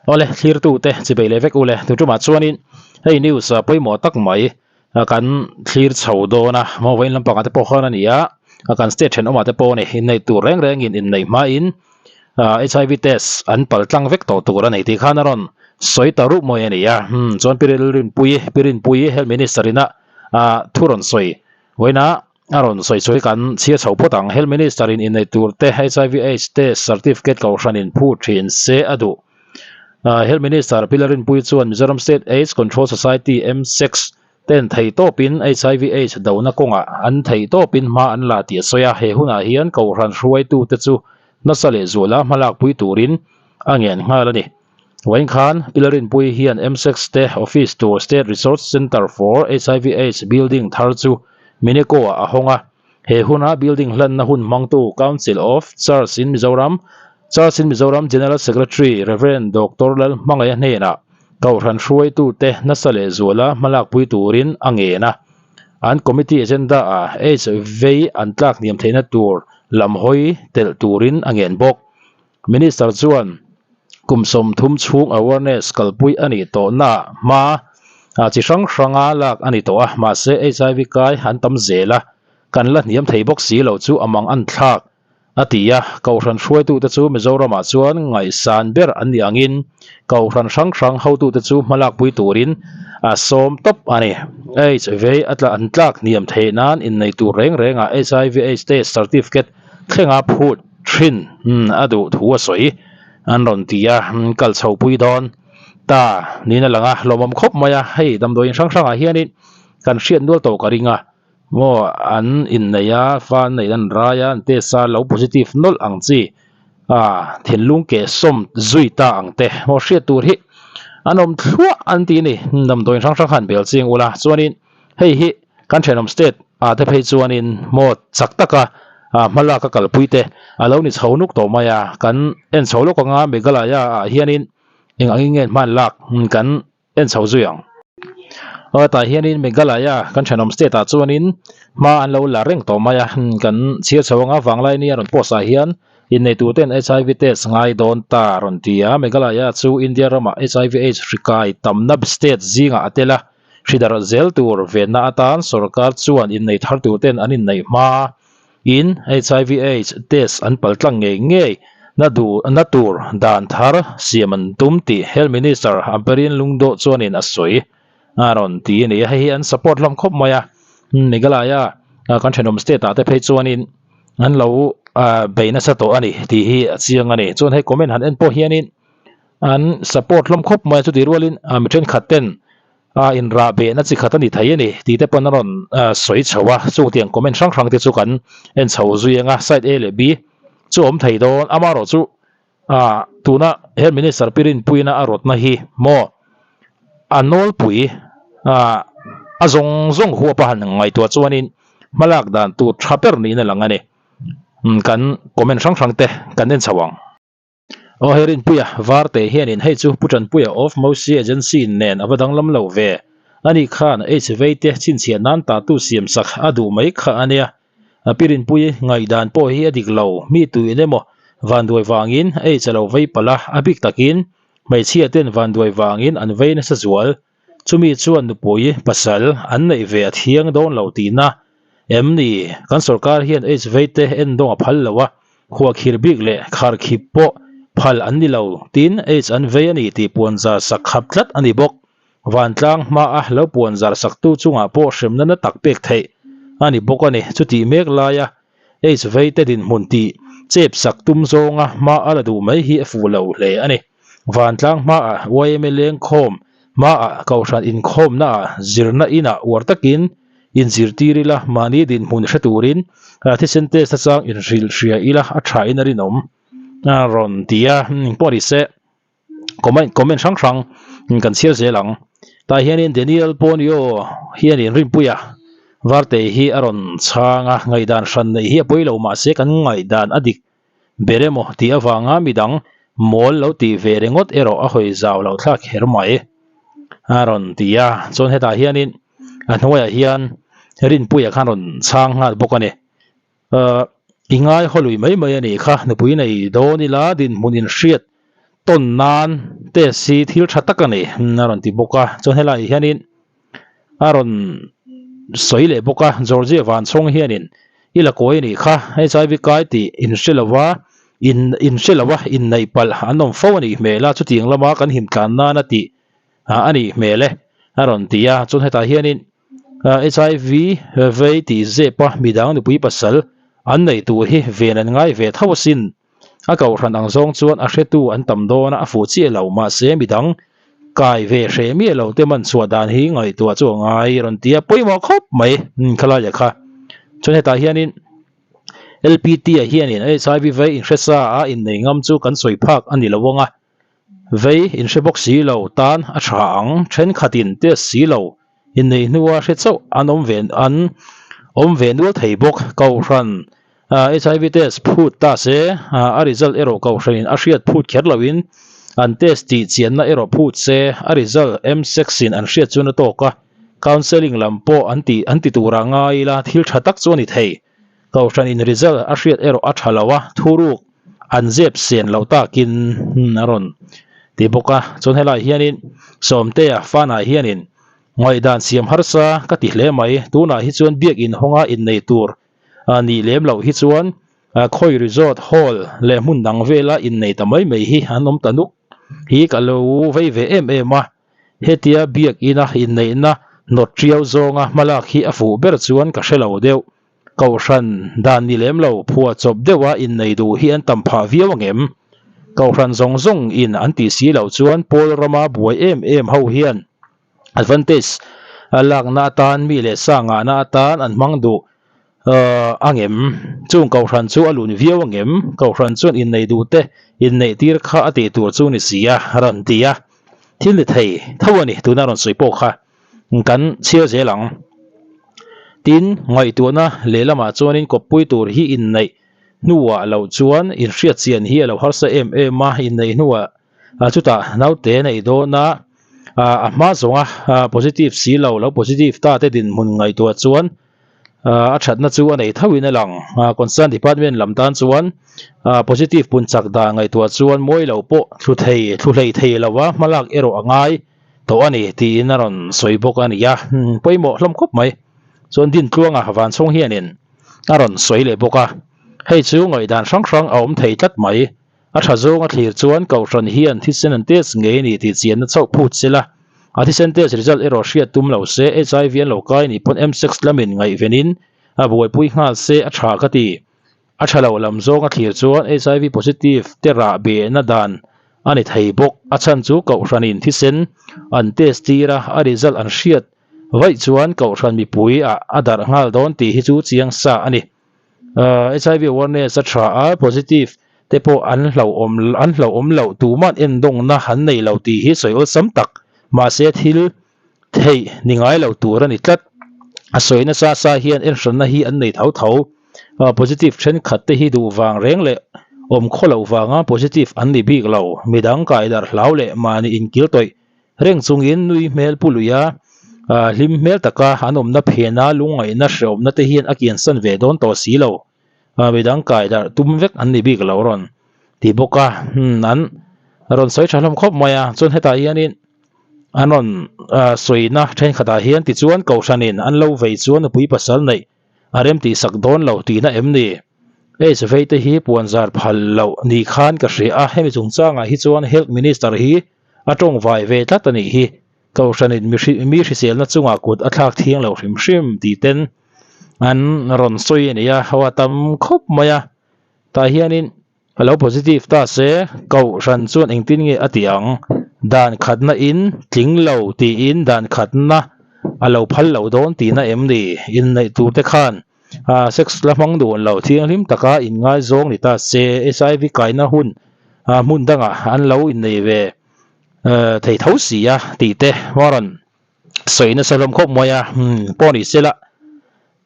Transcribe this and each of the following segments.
Awle thlirtute chibei leh vek ule tu tumah chuanin hei news pawimawh tak mai kan thlir chho dawn a maw vawiin lampangah te pawh khan a ni a kan state thenawmah te pawh a ni inneih tur reng rengin inneih hmain HIV test an pal tlang vek tawh tur a ni tih khan a rawn sawi ta rup mawi a ni a chuan Pi Rinpuii Pi Rinpuii Health Minister ina thu rawn sawi vawiina A rawn sawi chu hi kan chhiar chho phawt ang. Health Minister in inneih tur te HIV Aids test certificate kohhran in phut thin se a duh. Health Minister Pi Larinpuii chuan Mizoram State Aids Control Society, MSACS, ten theihtawpin HIV Aids dona kawngah an theihtawpin hma an la tih a sawi a. He hunah hian kohhran hruaitute chu nasa leh zuala hmalakpui turin a ngen nghal a ni. Vawiin khan Pi Larinpuii hian MSACS te office tur State Resource Centre for HIV Aids building thar chu Mineko-ah a hawng a. He huna building hlanna hun hmangtu Council of Church in Mizoram, Church in Mizoram General Secretary Rev. Doctor Lalhmangaia hnenah Kohhran hruaitute nasa leh zuala hmalakpui turin a ngen a. An committee agenda-ah AIDS vei an tlak hniam theihna tur lam hawi telh turin a ngen bawk. Minister chuan kum 30 chhung awareness kalpui a nih tawhna hma chi hrang hranga lak a ni tawh a, mahse HIV kai an tam zel a, kan la hniam thei bawk si lo chu a mang an thlak a ti a. Kohhran hruaitute chu Mizoramah chuan ngaihsan ber an nih angin kohhran hrang hrang hotute chu hmalakpui turin a sawm tawp a ni. HIV a tla an tlak hniam theih nan innei tur reng rengah HIV AIDS test certificate thlenga phut thin a duh thu a sawi an rawn ti a, kal chho pui dawn ta niin a lang a, lawmawm khawp mai a, hei damdawiin hrang hrangah hianin kan hriat nual tawh ka ring a, maw an innei a, fa an neih an rai a, an test a lo positive nawlh ang chi a thinlung keh sawm zui ta ang te maw hriat tur hi an awm thluah an ti a ni, damdawiin hrang hrang khan bel ching ula chuanin hei hi Kan thenawm state ah te phei chuanin maw chak taka hmalak a kalpui te a lo ni chho nuk tawh mai a, kan en chho lawk anga Meghalaya ah hianin eng angin nge hman lak kan en chho zui ang. Aw tah hianin Meghalaya kan thenawm state ah chuanin hma an lo la reng tawh mai a, kan chhiar chho anga Vanglaini a rawn post ah hian innei tur ten HIV test ngai dawn ta a rawn ti a, Meghalaya chu India ramah HIV AIDS hri kai tamna state zingah a tel a. Hridarh zel tur venna atan sorkar chuan innei thar tur ten an inneih hma in HIV Aids test an pal tlang ngei ngei na duh na tur dan thar siam an tum tih Health Minister Ampareen Lungdawh chuanin a sawi a rawn ti a ni. Hei hi an support hlawm khawp mai a, Meghalaya kan thenawm state ah te phei chuanin an lo bei nasa tawh a ni tih hi a chiang a ni. Chuan hei comment han en pawh hianin An support hlawm khawp mai a, chutih rualin mi thenkhat ten a inrah behna chi khat a ni thei a ni tih te pawn a rawn sawi chho a, chung tiang comment hrang hrang te chu kan en chho zui ang a, side A leh B chu awm thei dawn, amaherawh chu tuna Health Minister Pi Rinpuiina a rawtna hi maw a nawlpui a zawng zawng huap a han ngaihtuah chuanin hmalak dan tur tha ber niin a lang a ni, kan comment hrang hrang te kan en chho ang. Aw hei Rinpuia, Varte hianin hei chu Pu Tanpuia of Mosi Agency nen a va danglam lo ve. Ani khan HV te chhinchhiah nan tatu siam sak a duh mai kha a nia. Pi Rinpui ngaihdan pawh hi a dik lo, mi tuin emaw vanduai vangin H a lo vei palh a, a bik takin hmeichhia ten vanduai vangin an vei nasa zual. Chumi chuan nupui pasal an neih ve a thiang dawn lo tihna em ni? Kan sorkar hian HV te endawng a phal lo a, khuahkhir bik leh kharkhip pawh phal an ni lo, tin H an vei a ni tih puanzar sak khap tlat a ni bawk. Vantlang hmaa lo puanzar saktu chungah pawh hremna na tak pek theih a ni bawk a ni. Chutih mek laia H vei te dinhmun tih chep sak tum zawnga hma a la duh mai hi a fuh lo hle a ni. Vantlang hmaah yma lengkhawm hmaah Kohhran inkhawmnaah zirna inah uar takin inzirtir ila mahni dinhmun hre turin thisen test achang inhrilh hria ila a thain a rinawm a rawn ti a, pawh ni se comment comment hrang hrang kan chhiar zel ang. Tah hianin Daniel Ponio hianin Rinpuia Varte hi a rawn chhang a, ngaihdan hran neih hi a pawi lo mahse kan ngaihdan a dik ber emaw tih avanga midang mawl lo tih ve ringawt erawh a hawi zau lo thlak kher mai a rawn ti a, chuan hetah hianin a hnuaiah hian Rinpuia khan rawn chhang nghal bawk a ni. Ahh i ngai haw lui mai mai a nih kha, nupui nei dawn ila dinhmun inhriat. tawn nan test hi thil tha tak a ni a rawn ti bawk a chuan helaiah hianin a rawn sawi leh bawk a Georgia Vanchhawng hianin i la kawi a nih kha HIV kai tih in hre lo va in in hre lo a inneih palh an awm fo a nih hmel a chutiang lama kan him tlan nana tih a nih hmel e a rawn ti a chuan hetah hianin HIV vei tih zep a midang nupui pasal an neih tur hi ven an ngai ve tho asin. A kohhran ang zawng chuan a hretu an tam dawn a, a fuh chiah lo. Mahse, midang kai ve hreh miah lo te man chhuah dan hi ngaihtuah chu a ngai rawn ti a, pawimawh khawp mai khalai leh kha. Chuan hetah hianin LPT ah hianin HIV vei inhresa a innei ngam chu kan sawi phak a ni lo ang a, vei inhre bawk si lo tan a tha ang, thenkhatin test si lo Inneih hnua hre chauh an awm ve an awm ve nual thei bawk. Kohhran HIV test phut ta se, a result erawh kohhranin a hriat phut kher loin an test tih chianna erawh phut se, a result M-sex in an hriat chuan a tawk a, counselling lam pawh an ti an ti turah ngai ila thil tha tak chu a ni thei. Kohhranin result a hriat erawh a tha lo a, thuruk an zep sen loh takin a rawn ti bawk a. Chuan helaiah hianin Sawmtea fanah hianin ngaihdan siam harsa ka ti hle mai. Tunah hi chuan biakin hawnga innei tur nih lem loh hi chuan khawi resort hall leh hmun dang vela innei ta mai mai hi an awm ta nuk hi ka lo vei ve em em a. Hetia biakina inneihna nawt tiau zawnga hmalak hi a fuh ber chuan ka hre lo deuh. Kohhran dan ni lem lo phua chawp deuha innei duh hi an tam phah viau angem? Kohhran zawng zawng in an tih si loh chuan Paul rama buai em em ho hian advantage lakna atan mi leh sa ngahna atan an hmang duh angem? Chung kohhran chu a lun viau angem? Kohhran chuan innei duh te inneih tir kha a tih tur chu ni si a rawn ti a. Thil ni thei tho a ni tuna rawn sawi pawh kha. Kan chhiar zel ang. Tin, ngaihtuahna lehlamah chuanin kawppui tur hi inneih hnuah loh chuan inhriatchian hi a lo harsa em em a, inneih hnuah chutah naute neih dawna a hma zawnga positive si lo, lo positive ta te dinhmun ngaihtuah chuan a thatna chu a nei thoin a lang. Concern department lam tan chuan positive pun chak dan ngaihtuah chuan mawi lo pawh thlu thei, thlu hlei thei lova hmalak erawh a ngai. tawh a ni tiin a rawn sawi bawk a ni a, pawimawh hlawm khawp mai. Chuan Dintluanga Vanchhawng hianin a rawn sawi leh bawk a, hei chu ngaihdan hrang hrang a awm thei tlat mai. A tha zawng a thlir chuan Kohhran hian thisen an test ngei a ni tih chianna chauh phut sela, a thisen test result erawh hriat tum lo se, HIV an lo kai nih pawn M-sex lamin ngaihvenin a buaipui nghal se a tha ka ti. A tha lo lam zawng a thlir chuan HIV positive te rah behna dan a ni thei bawk. A chhan chu Kohhranin thisen an test tir a, a result an hriat vaih chuan Kohhran mipui ah a darh nghal dawn tih hi chu chiang sa a ni. HIV awareness a tha a, positive te pawh an hlauhawm an hlauhawm loh tuman endawngna an nei lo tih hi sawi awlsam tak mahse thil theih ni ngai lo tur a ni tlat. A sawi nasa sa hian enhranna hi an nei tho tho. Positive thenkhat te hi duh vang reng leh awm khaw loh vanga positive an ni bik lo. Midang kaidarh hlau leh mahni inkil tawih reng chungin nui hmel pu luia hlim hmel taka an awmna phena lungngaihna hreawmna te hian a kiansan ve dawn tawh si lo. Midang kaidarh tum vek an ni bik lo rawn ti bawk a. An rawn sawi tha hlawm khawp mai a. Chuan hetah hianin An rawn sawina thenkhatah hian tichuan Kohhranin an lo vei chuan nupui pasal neih a rem tihsak dawn lo tihna em ni? H veite hi puanzar phal loh ni khan ka hria a, hemi chungchangah hi chuan Health Minister hi a tawngvai ve tlat a nih hi. Kohhranin mi hriselna chungah kut a thlak thiang lo hrim hrim tih ten an rawn sawi a ni a, ho a tam khawp mai a, tah hianin A lo positive ta se, Kohhran chuan engtin nge a ti ang? Dan khatna in tling lo tiin dan khatna a lo phal lo dawn tihna em ni? Inneih tur te khan sex la hmang dun lo thianghlim taka inngaizawng ni ta se, HIV kaina hun hmun dangah an lo innei ve thei tho si a tih te rawn sawi nasa hlawm khawp mai a, pawh ni se la.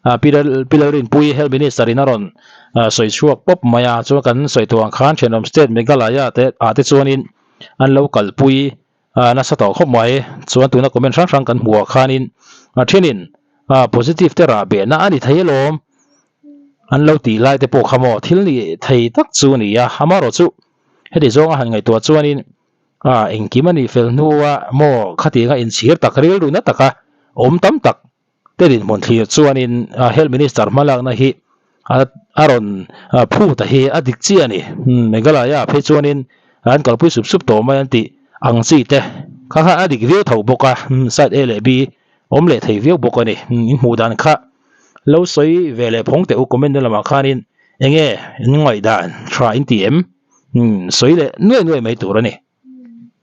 Pilarinpui Health Minister in a rawn sawi chhuak pawp mai a, chuan kan sawi tawh ang khan thenawm state Meghalaya te ah te chuanin an lo kalpui nasa tawh khawp mai. Chuan tuna comment hrang hrang kan hmuh ah khanin a thenin positive te rah behna a ni thei alawm an lo tih lai te pawh kha maw thil ni thei tak chu a ni a, amaherawhchu. Heti zawnga han ngaihtuah chuanin ah engkim a nih fel hnua maw khatianga inchhir tak rilru na taka awm tam tak te dinhmun thlir chuanin Health Minister hmalakna hi a rawn phut a hi a dik chiah a ni. Meghalaya ah phei chuanin an kalpui sup sup tawh mai an tih ang chi te kha kha a dik viau tho bawk a, side A leh B awm leh thei viau bawk a ni. In hmuh dan kha lo sawi ve leh phawng teh u comment na lamah khanin enge in ngaihdan tha in ti em? Sawi leh nuai nuai mai tur a ni.